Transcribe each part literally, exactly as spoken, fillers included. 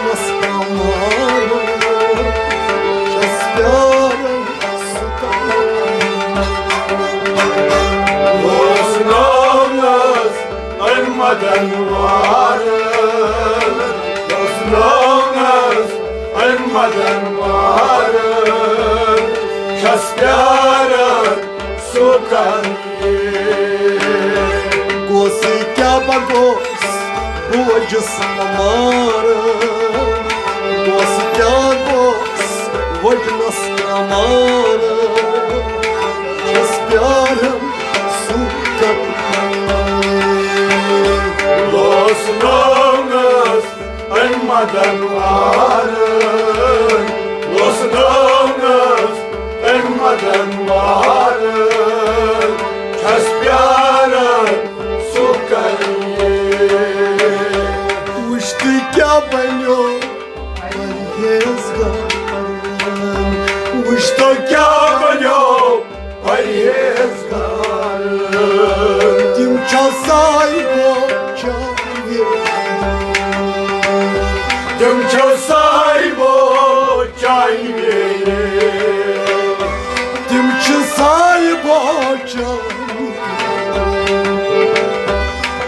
مس کمارٕ، چھَس پیاران سُہ کمارٕ۔ لوسناونس أمۍ مدن وارٕ، لوسناونس أمۍ مدن وارٕ، چھَس پیاران سُہ کمارٕ۔ گوٚژھ کیٛاہ بہ گوٚژھ بوجس مارٕ، گوٚژھ کیٛاہ گوٚژھ وجنس مارٕ، چھَس پیاران سُہ کتھ۔ لوسناونس أمۍ مدن وارٕ، لوسناونس أمۍ مدن وارٕ، چھَس پیاران سُہ کمارٕ۔ وٕچھ تہٕ کیٛاہ بنیو پرہیزگارن، وٕچھ تہٕ کیٛاہ بنیو پرہیزگارن۔ تِم چھا صاحبو چاہیے، تِم چھا صاحبو چاہیے، تِم چھِ صاحبو چاہیے،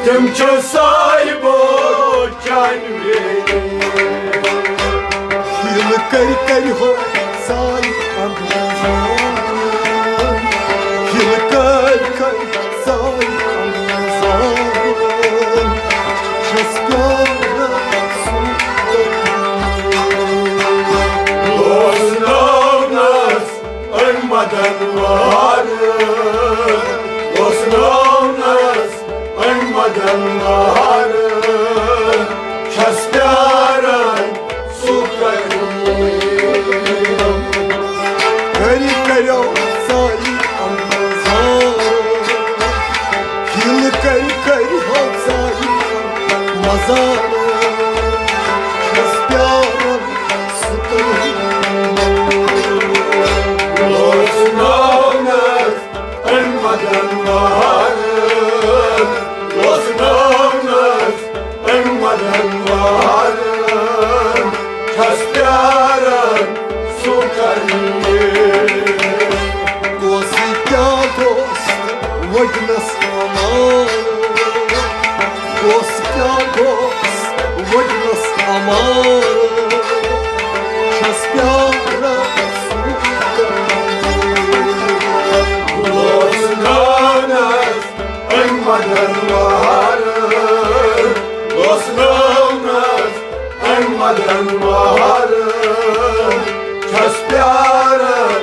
تِم چھِ صاحبو چاہیے۔ ہیلہٕ کٔرۍ کٔرۍ ہو ساے اندازان، ہیلہٕ کٔرۍ کٔرۍ ساے اندازان، چھَس پیاران سُہ۔ لوسناونس أمۍ مدن وارٕ، لوسناونس أمۍ مدن وارٕ، چھَس پیاران سُہ کمارٕ۔ کٔرۍ کٔرِو ساے اندازان، ہیلہٕ کٔرۍ کٔرۍ ہو ساے مزارٕ، چھَس پیاران سُہ کمارٕ۔ لوسناونس أمۍ مدن وارٕ، لوسناونس أمۍ مدن وارٕ، چھَس پیاران سُہ کمارٕ۔ گوٚژھ کیٛاہ گوٚژھ وجنس مارٕ، گوٚژھ کیٛاہ گوٚژھ وجنس مارٕ، چھَس پیاران سُہ کمارٕ۔ لوسناونس أمۍ مدن وارٕ، لوسناونس أمۍ مدن وارٕ، چھَس پیاران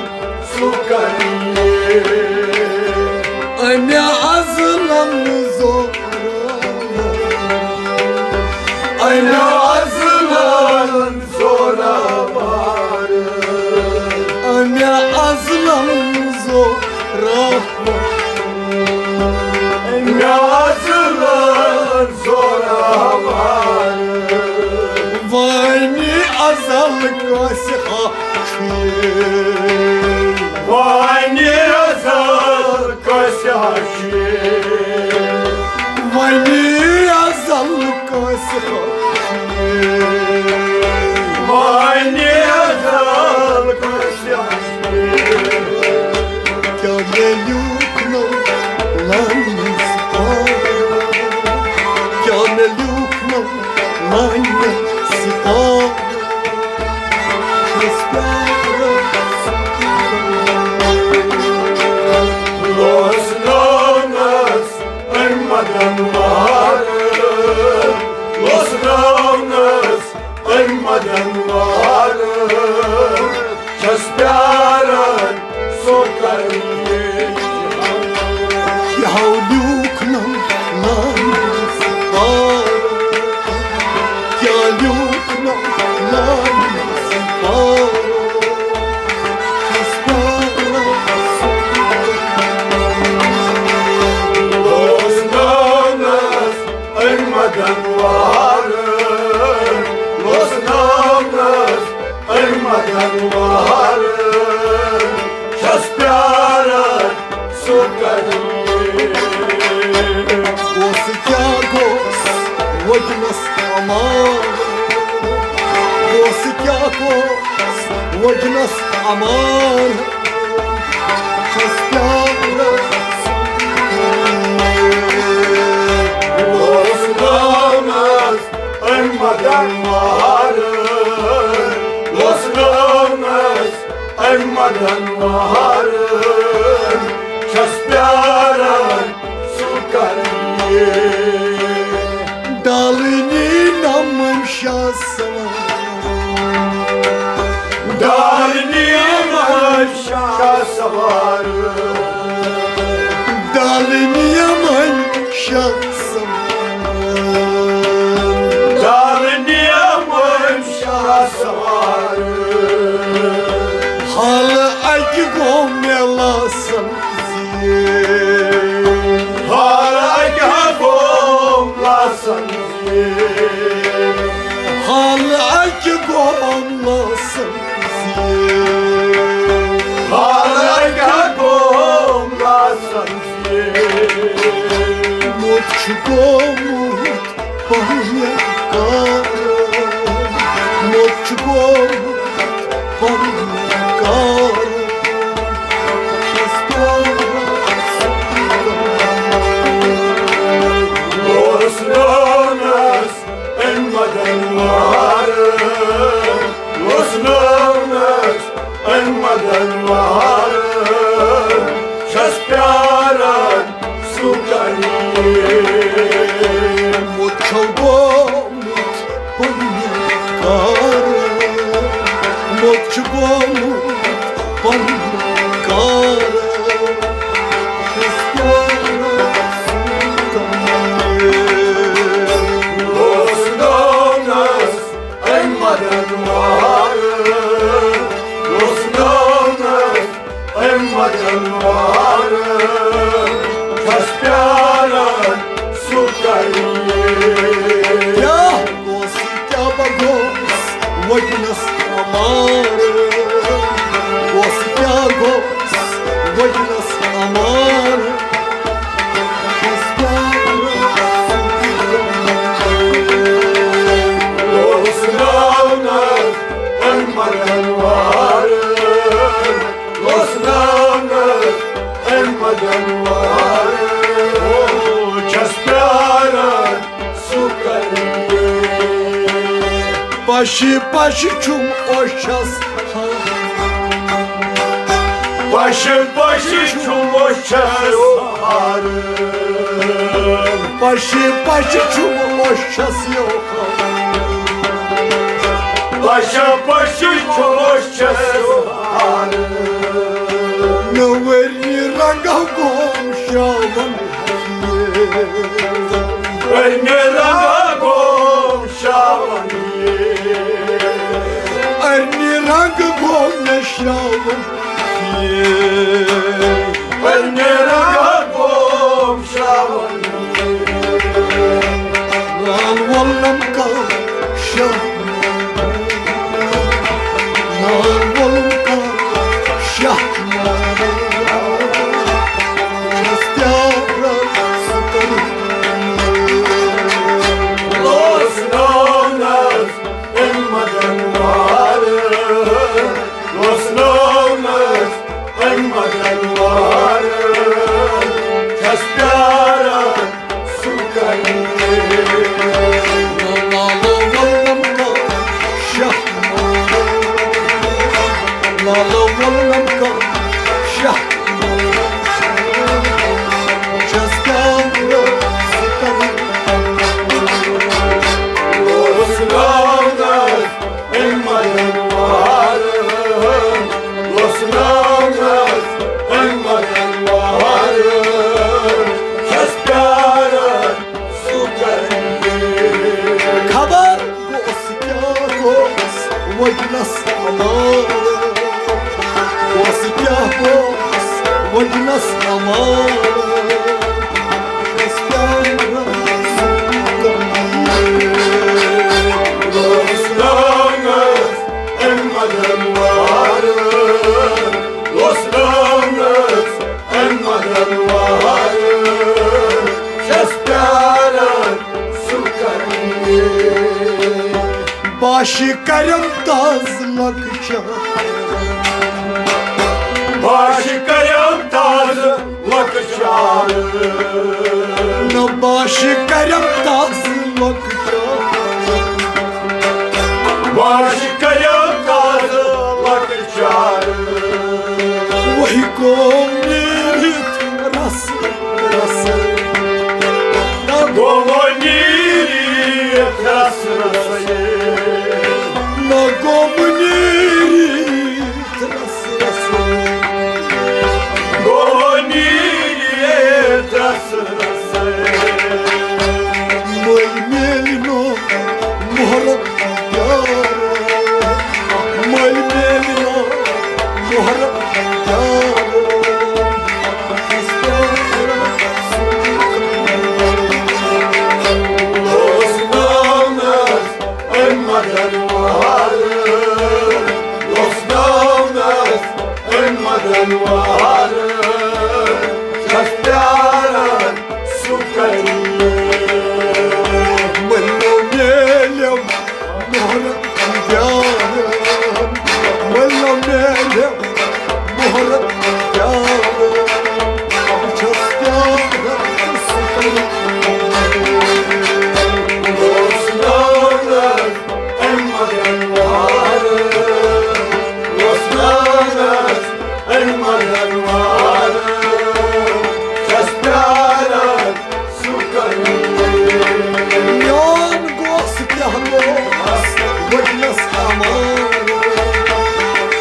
سُہ کمارٕ۔ أمۍ ازلن زوراوار، أمۍ ازلن زوراوار، أمۍ ازلن زوراوار، أمۍ ازلن زوراوار۔ وۄنۍ ازل کٲنٛسہِ ہا چھُ، وۄنۍ ازل کٲنٛسہِ ہا چھُ، وۄنۍ ازل کٲنٛسہِ ہا چھُ، وۄنۍ ازل کٲنٛسہِ ہا چھُ۔ کیٛاہ مےٚ لیوٗکھ نہٕ لانہِ سِتارٕ؟ کیٛاہ مےٚ لیوٗکھ نہٕ لانہِ سِتارٕ؟ چھَس پیاران سُہ۔ لوسناونس أمۍ مدن وارٕ، لوسناونس أمۍ مدن وارٕ، چھَس پیاران سُہ کمارٕ۔ کیٛاہ لیوٗکھ نہٕ لانہِ سِتارٕ؟ کیٛاہ لیوٗکھ نہٕ لانہِ سِتارٕ؟ چھَس پیاران سُہ کمارٕ۔ لوسناونس أمۍ مدن وارٕ، لوسناونس أمۍ مدن وارٕ، چھَس پیاران سُہ کمارٕ۔ اوس کیٛاہ گوٚژھ وجنس مارٕ، وجنس امان چھس پیاران۔ لوسناونس أمۍ مدن وارٕ، لوسناونس أمۍ مدن وارٕ، چھس پیاران سُہ کر یہِ۔ ڈالنی نمن شاہ سوار، ڈالنی نمن شاہ سوار، ڈالنی نمن شاہ سوار، ڈالنی نمن شاہ سوار۔ حال اکہِ گوٚو مےٚ لاسن زیر، حال اکہِ گوٚو لاسن زیر، حال اکہِ گوٚو لاسن زیر، حال اکہِ گوٚو لاسن زیر۔ موت چھُ گوٚمُت پننہِ کارٕ، موت چھُ گوٚمُت پننہِ کارٕ۔ چھس پیاران سُہ کر۔ لوسناونس أمۍ مدن وارٕ، لوسناونس أمۍ مدن وارٕ، چھس پیاران سُہ کر یہِ۔ موت چھُ گوٚمُت پننہِ کارٕ، موت چھُ گوٚمُت پننہِ کارٕ۔ چھس پیاران سُہ کر یہِ۔ لوسناونس أمۍ مدن وارٕ، لوسناونس أمۍ مدن وارٕ، چھس پیاران سُہ کر یہِ۔ کیٛاہ گوٚژھ، کیٛاہ بہ گوٚژھ وٕنکیٚنس امارٕ، گوٚژھ کیٛاہ گوٚژھ وٕنکیٚنس امارٕ۔ لوسناونس أمۍ مدن وارٕ، لوسناونس أمۍ مدن وارٕ، چھس پیاران سُہ کر یہِ۔ پشہِ پشہِ چھُم اوشس پشہِ پشہِ چھُم اوشس ہارٕ۔ پشہِ پشہِ چھُم اوشس یوکھان۔ پشہِ پشہِ چھُم اوشس ہارٕ۔ نوٚوٕرنہِ رنگہ گوم شاون۔ أرنہِ رنگہ گوم شاون۔ أرنہِ رنگہ گوم شاون۔ پننہِ رنگہ گوم شاون۔ لال وولم کر شاہ، لال وولم کر شاہ۔ چھس پیاران سُہ کر۔ لوسناونس أمۍ مدن وارٕ، لوسناونس أمۍ مدن وارٕ، چھس پیاران سُہ کر یہِ۔ لالو ولم کر شاہ، لالو ولم کر شاہ۔ چھس پیاران سُہ کر یہِ۔ لوسناونس أمۍ مدن وارٕ، لوسناونس أمۍ مدن وارٕ، چھس پیاران سُہ کر یہِ۔ خبر گوٚژھ کیٛاہ گوٚژھ وٕنکیٚنس امارٕ، گوٚژھ کیٛاہ گوٚژھ وٕنکیٚنس امارٕ۔ باشِ کرم تازٕ لۄکچار۔ باشِ کرم تازٕ لۄکچار۔ نہ باشِ کرم تازٕ لۄکچار۔ باشِ کرم تازٕ لۄکچار۔ وہی قوم نیرِتھ رس رس۔ نہ گوٚو نیٖرِتھ رس رس۔ نہ گوٚو نیٖرِتھ رس رس۔ گوٚو نیٖرِتھ رس رس۔ مٔلۍ میلہِ نہٕ محرم پیارٕ۔ مٔلۍ میلہِ نہٕ محرم پیارٕ۔ مٔلۍ میلیو محرم پیارٕ، مٔلۍ میلیو محرم پیارٕ، بہٕ چھَس پیاران سُہ کرٕ۔ اوس ناو اَمہِ مدن وارٕ، اوس ناو اَمہِ مدن وارٕ، چھَس پیاران میون گوس کیٛاہ گوس، وٕنِس امان۔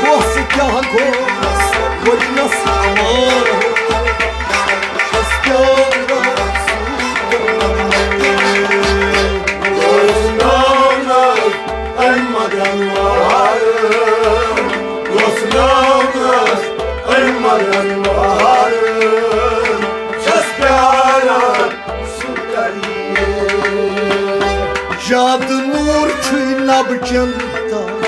گوس کیٛاہ گوس، وٕنِس امان۔ چھَس پیاران۔ اَمہِ مدن وارٕ، اوس ناو اَمہِ مدن وارٕ، چھَس پیاران۔ زیادٕ نوٗر چھُے نبہٕ چٮ۪ن تارٕ۔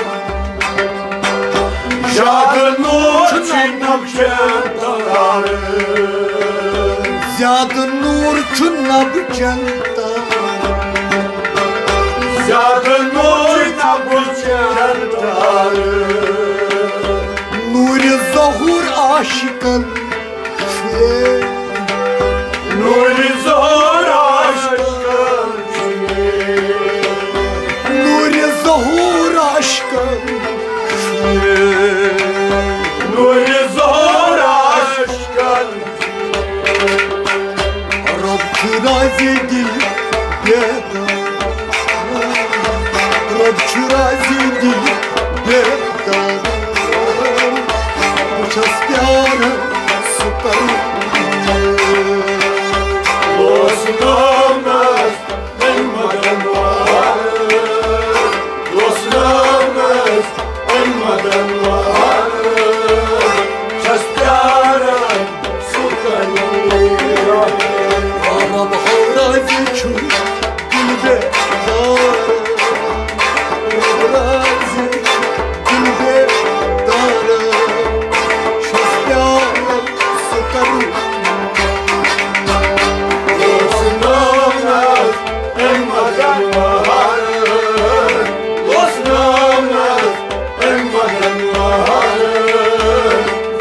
زیادٕ نوٗر چھُے نبہٕ چٮ۪ن تارٕ۔ زیادٕ نوٗر چھُ نبہٕ چٮ۪ن تارٕ۔ زیادٕ نوٗر چھُ نبہٕ چٮ۪ن تارٕ۔ نوٗرِ ظہوٗر عاشقن نوٗرِ ظہوٗر عاشقن۔ نوٗرِ ظہوٗر عاشقن۔ نوٗرِ ظہوٗر عاشقن۔ رۄب چھُ راضی دِل بیدار۔ رۄب چھُ راضی دِل بیدار۔ بہٕ چھَس پیاران سُہ کرٕ۔ اوس ناونَس اَمہِ مدن وارٕ۔ اوس ناونَس اَمہِ مدن وارٕ۔ چھَس پیاران سُہ کرٕ۔ رۄب ہو راضی چھُ دِل بیدار، رۄب راضی چھُ دِل بیدار، چھُس پیاران سُہ کرٕ۔ اوس ناونَس اَمہِ مدن وارٕ، اوس ناونَس اَمہِ مدن وارٕ،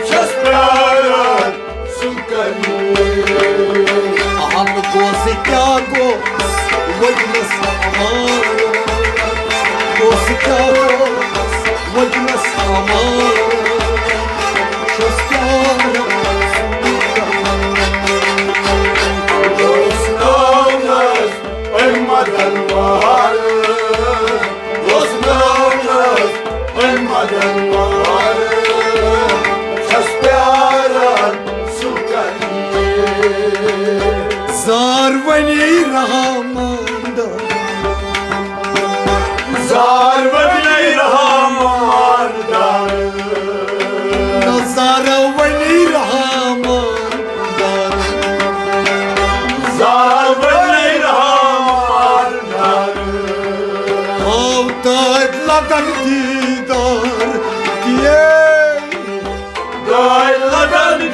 چھَس پیاران۔ اہم گوس کیٛاہ گوس وٕنِس امان، گوس کیٛاہ گوس وٕنِس امان، چھُس پیاران۔ اوس ناونَس اَمہِ مدن وارٕ، اوس ناونَس اَمہِ مدن وارٕ، چھَس پیاران سُہ کرٕ۔ زار ونی رحمان دار۔ زار ونی رحمان دار۔ نظر ونی رحمان دار۔ زار ونی رحمان دار۔ آو داد لگن دیدار دیے۔ داد لگن